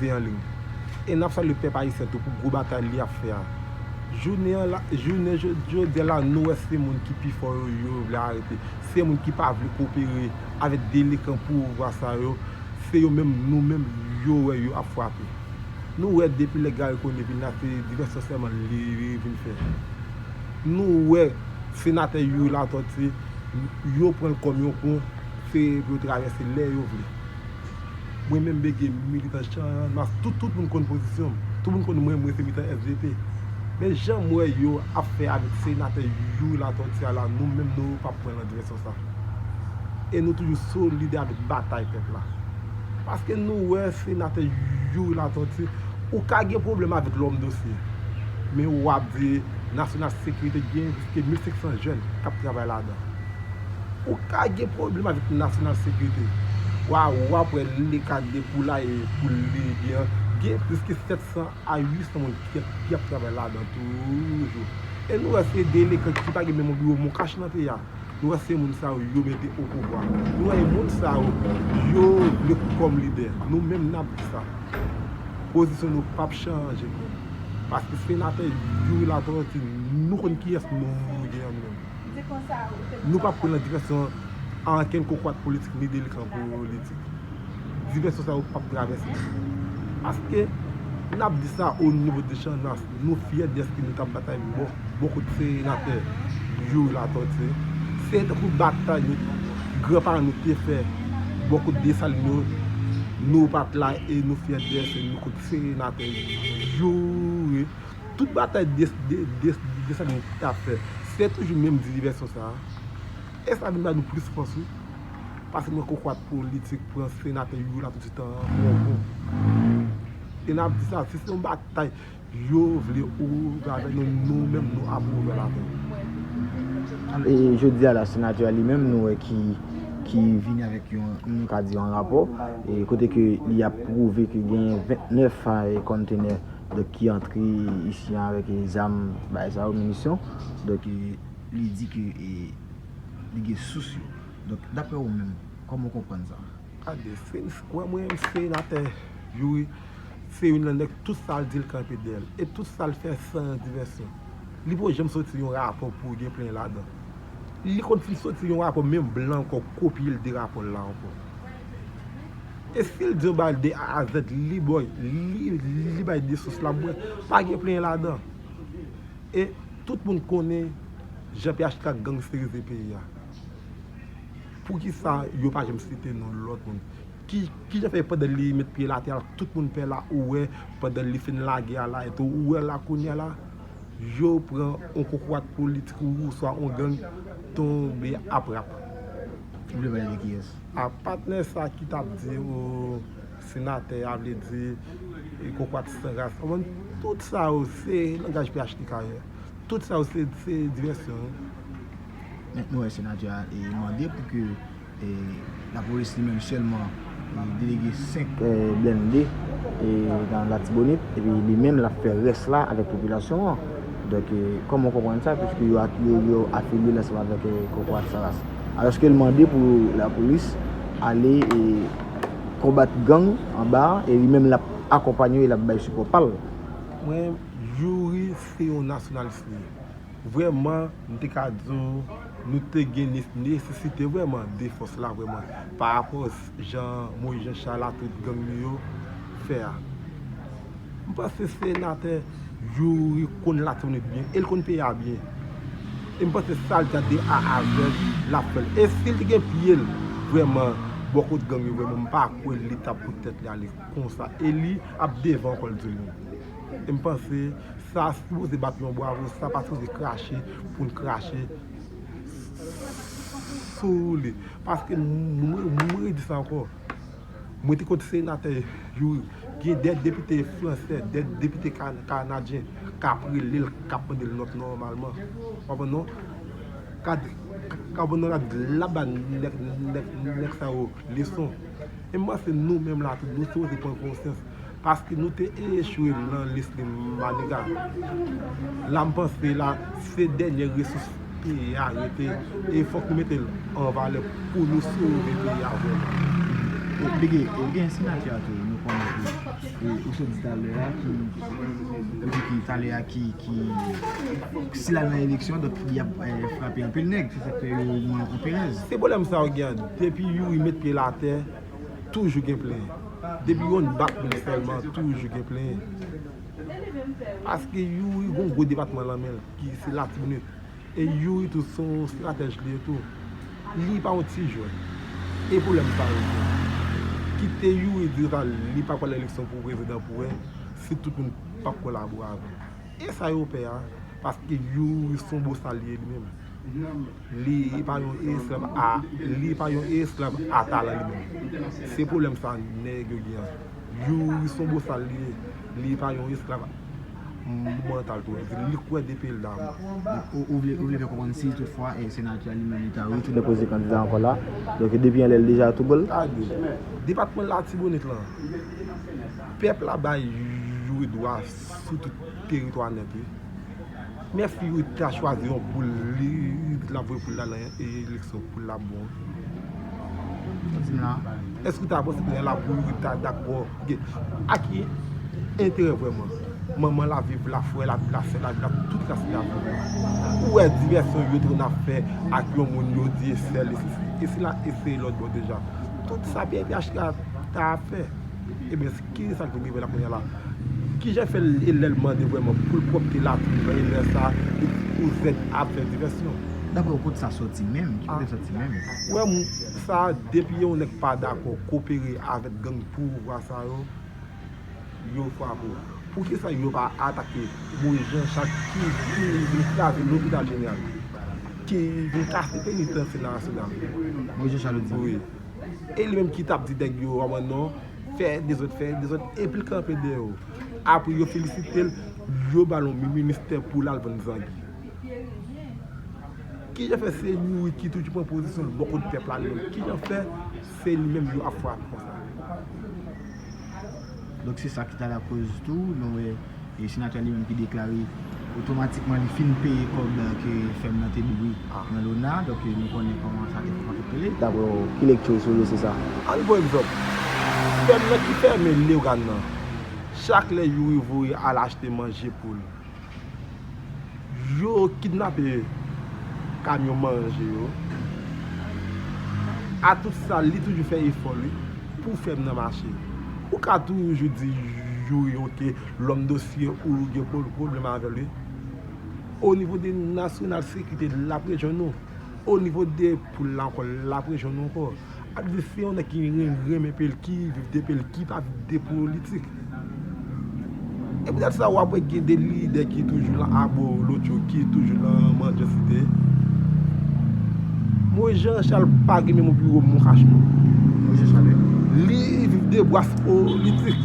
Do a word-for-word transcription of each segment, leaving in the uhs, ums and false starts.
Ze an liy. E n ap salye pèp ayisyen tou pou gwo batay li ap fè a. Jounen an la, jounen jodi a la, nou wè se moun ki pi fò yo, yo vle arete. Se moun ki pa vle kopere avèk delenkan pouvwa sa yo. Se yo menm, nou menm, yo wè yo ap frape. Nou wè depi lè Garry Conille vin la, se divèsyon sèlman li vin fè. Nou wè senatè Youri Latortue, yo pran l kòm yon pon, se pou yo travèse lè yo vle. Mwen menm, Bege, militan Channmas, tout, tout moun konn pozisyon m. Tout moun konn mwen, mwen se militan S V P. Men jan m wè yo ap fè avèk senatè Youri Latortue a la, nou menm nou p ap pran nan direksyon sa. E nou toujou solidè avèk batay pèp la. Paske nou wè senatè Youri Latortue, ou ka gen pwoblèm avèk lòm dosye. Men w ap di National Security gen plis ke mil senk san jèn k ap travay ladan. Ou ka gen pwoblèm avèk National Security. W a, w ap wè le ka depoulaye pou li gen, gen plis ke sèt san a uit san moun ki, ki ap travay ladan toujou. E nou wè se delenkan ki pa gen menm yon biwo moncash nan peyi a. Nou wè se moun sa yo, yo mete o pouvwa. Nou wè e moun sa yo, yo vle kòm lidè. Nou menm n ap di sa. Pozisyon nou p ap chanje menm. Paske senatè Youri Latortue, nou konn kiyès nou ye an nou menm. Nou p ap pran nan direksyon ankenn kokorat politik ni delenkan politik. Divèsyon sa yo p ap travèse. Paske n ap di sa o nivo de Channmas, nou fyè dèske nou t ap batay bò, bò kot senatè Youri Latortue. Se tankou batay nou, granparan nou te fè bò kot Desalin yo, nou pa t la e nou fyè dèske nou kot senatè Youri. Tout batay Des-, Des-, Des-, Desalin t ap fè, se toujou menm divèsyon sa a. E sa vin ba nou plis fòs, wi. Paske mwen kokorat politik pran senatè Youri la tout tan an pou yon bon. E n ap di sa, si se yon batay yo vle ouvè avèk nou, nou menm nou ap ouvè l avè yo. E jodi a la, senatè a li menm, nou wè ki, ki vini avèk yon, nou ka di yon rapò, e kote ke li ap pwouve ke gen vennèf, e, kòntenè, donk, ki antre isi an avèk, e, zam, bagay sa yo, minisyon. Donk, e, li di ke, e, li gen sous yo. Donk, daprè ou menm, kòman w konprann sa? Gade, se, wè mwen, senatè Youri, se youn nan nèg tout sa l di l kanpe dèyè l. E tout sa l fè san divèsyon. Li poko janm soti yon rapò pou gen plenyen ladan. Li konn fin soti yon rapò, menm blan ankò kopye l de rapò l la ankò. E si l di yon bagay de A a Z, li bay, li, li bay de sous la, mwen, pa gen plenyen ladan. E tout moun konnen Jan P H T K gangsterize peyi a. Poukisa yo pa janm site non lòt moun? Ki, kijan fè pandan li met pye l atè a, tout moun pè la, ou wè, pandan li fin lage a la, epi ou wè la kounye a la, yo pran yon kokorat politik ou swa yon gang tonbe ap rap. Ou vle pale de kiyès? A patnè sa ki t ap di, o, senatè a vle di, e, kokorat san ras. Ou konprann? Tout sa yo, se langaj P H T K ye. Tout sa yo, se, se divèsyon. Men nou wè senatè a, e, mande pou ke, e, lapolis li menm sèlman, e, delege senk, e, blende, e, nan Latibonit, epi li menm l ap fè rès la avèk popilasyon an. Donk, e, kòman w konprann sa, piske yo, yo, yo afilye l ansanm avèk, e, kokorat san ras? Alòske l mande pou lapolis ale, e, konbat gang anba a, e li menm l ap akonpanye yo, e l ap bay sipò pa l. Mwen, Youri se yon nasyonalis li ye. Vrèman, m te ka di w, nou te gen nes-, nesesite vrèman de fòs la vrèman, pa rapò jan Moïse Jean Charles ak tout gang li yo fè a. M panse senatè Youri konn Latibonit byen, e l konn peyi a byen. E m panse sa l di a de A a Z, l ap fè l. E si l te gen pye l vrèman bò kot gang yo vrèman, m pa kwè li t ap pou tèt li ale konsa. E li ap devan ankò l di l menm. E m panse sa sipoze bat yon bravo, sa pa sipoze krache pou n krache sou li. Paske m, m, m redi sa ankò. Mwen te konn senatè Youri, gen de depite fransè, de depite ka-, kanadyen k ap rele l, k ap mande l nòt nòmalman. W konprann non? Gad, k ap mande l, gad, l ap ba nèg, nèg, nèg sa yo leson. E m panse nou menm la tou, nou sipoze pran konsyans. Paske nou te echwe nan Leslie Manigat. La m panse la, se dènye resous peyi a rete. E fòk nou mete l an valè pou nou sove peyi a vrèman. Bon, Biggie, ou gen senatè a tou, nou konnen ke E ou sot di talè a ki, ou di ki talè a ki, ki, si l al nan eleksyon, donk li ap eh, frape anpil nèg, se sa k fè yo mwen an perèz. Se pwoblèm sa yo gen an. Depi Youri met pye l atè, toujou gen plenyen. Depi yon bat men sèlman, toujou gen plenyen. Paske Youri gon gwo depatman lan men l, ki se Latibonit. E Youri tou se yon estratèj li ye tou. Li pa yon ti jwè. E pwoblèm sa yo tou. Kite Youri di sa, li pa pral eleksyon pou prezidan pou wè si tout moun p ap kolabore avè l. E sa yo pè a, paske Youri se yon bosal li ye li menm. Li pa yon esklav a, li pa yon esklav a talan li menm. Se pwoblèm sa nèg yo gen an. Youri se yon bosal li ye, li pa yon esklav mantal tou. Li kwè depi l la. Ou, ou vle, ou vle fè konprann si toutfwa eh, senatè a li menm li ta retounen poze kandida ankò la. Donk depi anlè l deja tou bon. Gade, depatman Latibonit lan, pèp la bay Youri dwa sou tout teritwa nèt wi. Men èske Youri ta chwazi yon poul li, li di l ap voye poul la nan eleksyon, poul la bon? Di m la. Èske w ta panse kounye a la pou Youri ta dakò? Gen, a ki enterè vrèman? Manman l ap viv la, frè l ap viv la, sè l ap viv la, tout ras li ap viv la. Ou wè divèsyon yo te konn ap fè ak yon moun yo di e sè l, e sesi, e sela, e se lòt bò deja. Tout sa P N P H ta ap fè. Ebyen, kisa l te rive la kounye a la? Kijan fè l e lè l mande vrèman pou l pwòpte lakou li e lè sa a, e pou zèt ap fè divèsyon? Daprè w, kot sa sòti menm? Ki kote l sòti menm? Wè, m, sa a, depi yon nèg pa dakò kopere avèk gang pouvwa sa yo, yo frape w. Poukisa yo pa atake Moyiz Janchal ki vin kraze lopital jeneral, ki vin kase penitansye nasyonal? Moyiz Janchal ou di? Wi. E li menm ki t ap di nèg yo, w ap wè non, fè dezòd, fè dezòd, epi l kanpe dèyè yo. Apre yo felisite l, yo ba l yon mi- ministè pou l al vann zangi. Kijan fè se Youri ki toujou pran pozisyon l bò kot pèp la li menm? Kijan fè se li menm yo ap frape konsa? Donk se sa ki ta lakoz tou, nou wè e senatè li menm ki deklare otomatikman li fin peye kòb ke fèm nan te dwe nan lona, donk nou konnen kòman sa te fè konfekte li. Daprè w, ki lekti w sou dosye sa? Ann pran egzanp, fèm nan ki fèmen Lewgàn nan, chak lè Youri voye al achte manje pou l, yo kidnape kamyon manje yo. A tout sa, li toujou fè efò li pou fèm nan mache. Ou ka toujou di Youri oke, lòm dosye ou gen pwoblèm avè l wi. O nivo de nasyonal sekirite l ap rejwenn nou. O nivo de poul la ankò l ap rejwenn nou ankò. Ap di se yon nèg ki renmen peyi l, ki viv de peyi l, ki pa viv de politik. E poutèt sa w ap wè gen de lidè ki toujou lan abolotcho, ki toujou lan mandyansite. Moyiz Janchal pa gen menm yon biwo moukach non. Moyiz Janchal li viv de bras politik.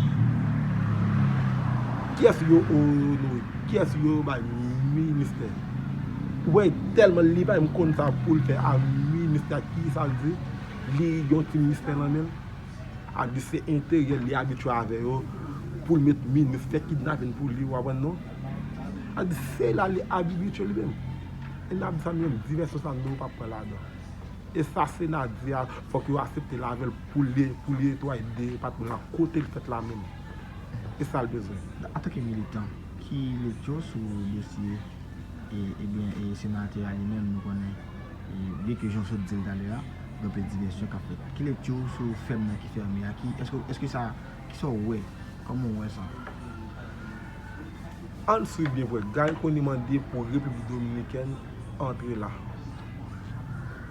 Kiyès yo onore? Kiyès yo bay ministè? Ou wè tèlman li pa menm konn sa pou l fè a ministè a, kisa l di? Li gen yon ti ministè nan men l. A di se enteryè li abitye avè yo pou l met minis fè kidnapin pou li, w aprann non? A di se la li abitye li menm. E n ap di sa nou menm, divèsyon sa nou p ap pran ladan. E sa Sena di a, fòk yo aksepte l avè l pou li, pou li netwaye depatman an kote l fèt la menm. E sa l bezwen. Antanke militan, ki lekti w sou dosye e, ebyen, e senatè a li menm, nou konnen, e, byenke jan w sot di l talè a, gen anpil divèsyon k ap fèt. Ki lekti w sou fèm nan ki fèmen a? Ki, èske, èske sa, kisa w wè? Kòman w wè sa? Ann swiv byen vre, Garry Conille mande pou Repiblik Dominikèn antre la.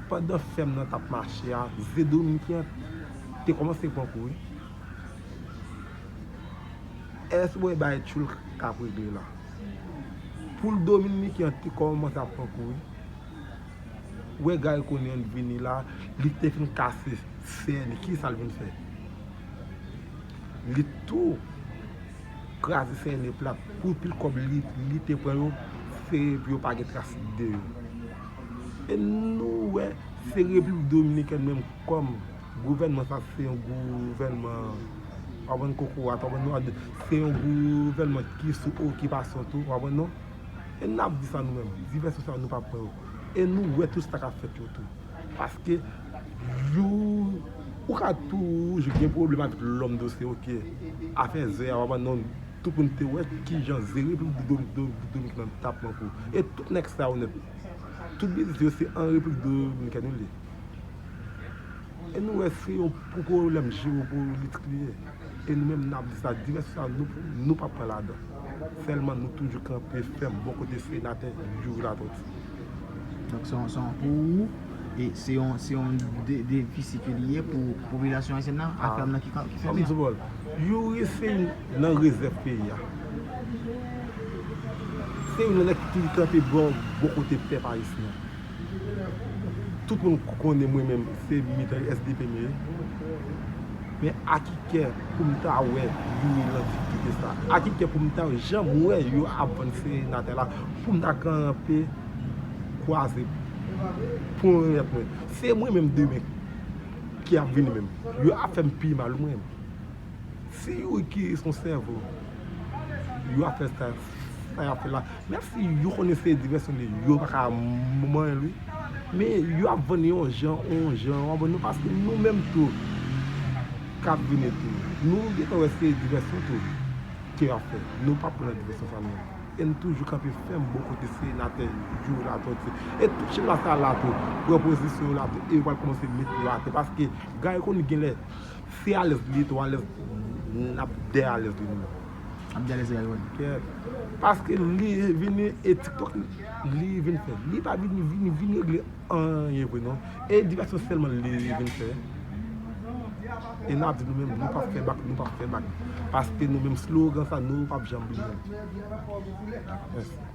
Pandan fèm nan t ap mache a, ze dominiken an te kòmanse pran kou wi. Èske w wè bagay tchoul k ap regle la? Pou l dominiken an te kòmanse ap pran kou wi. Wè Garry Conille vini la, li te fin kase sèn li, kisa l vin fè? Li tou kraze sèn li plat. Pou pil kòb li, li te pran yo, se pou yo pa gen tras de yo. E nou wè, se Repiblik Dominikèn menm kòm gouvènman sa se yon gouvènman, w aprann, kokorat, w aprann, nou a di, se yon gouvènman ki sou okipasyon tou, w aprann non? E n ap di sa nou menm, divèsyon sa nou p ap pran yo. E nou wè tout sa k ap fèt yo tou. Paske yo Ou ka toujou gen pwoblèm avèk lòm dosye, oke. Afè zè a, w ap non, tout moun te wè kijan zè Repiblik Dominikèn t ap manke w. E tout nèg sa yo nèt, tout biznis yo se an Repiblik Dominikèn yo li ye. E nou wè se yon pwoblèm jewopolitik li ye. E nou menm n ap di sa, divèsyon sa nou, nou p ap pran ladan. Sèlman nou toujou kanpe fèm bò kote senatè Youri Latortue. Donk se yon, se yon, pou ou, e se yon, se yon de, defisi ke li ye pou popilasyon ayisyèn nan, a fèm nan ki, ki fèmen an. Youri se youn nan rezèv peyi a. Se youn nan nèg ki toujou kanpe bò, bò kote pèp ayisyen an. Tout moun konnen mwen menm se militan S D P m ye. Men a ki kè pou m ta wè Youri nan difikilte sa? A ki kè pou m ta wè jan m wè yo ap vann senatè la, pou m ta kanpe kwaze ponyèt mwen? Se mwen menm demen ki ap vini menm. Yo ap fè m pi mal mwen menm. Se Youri ki se yon sèvo. Yo ap fè sa, sa y ap fè la. Menm si yo konnen se divèsyon li, yo pa ka manyen l wi. Men yo ap vann yon jan, yon jan, w ap vann nou paske nou menm tou k ap vini tou. Nou gentan wè se divèsyon tou ke y ap fè. Nou p ap pran nan divèsyon sa menm. E n toujou kanpe fèm bò kote senatè Youri Latortue. E tout chèf la sa la tou, pran pozisyon yo la tou, e yo pral kòmanse met yo atè. Paske Guy Conille genlè, se alèz li ye tou, alèz, n ap dèyè alèz li nou menm. Ap dèyè alèz li yo. Kèt. Paske li vini e TikTok li vin fè. Li pa vini, vini, vini regle anyen vre non. E divèsyon sèlman li vin fè. E n ap di nou menm, nou p ap fè bak, nou p ap fè bak. Paske nou menm slogan sa, nou p ap janm bliye l. Mèsi.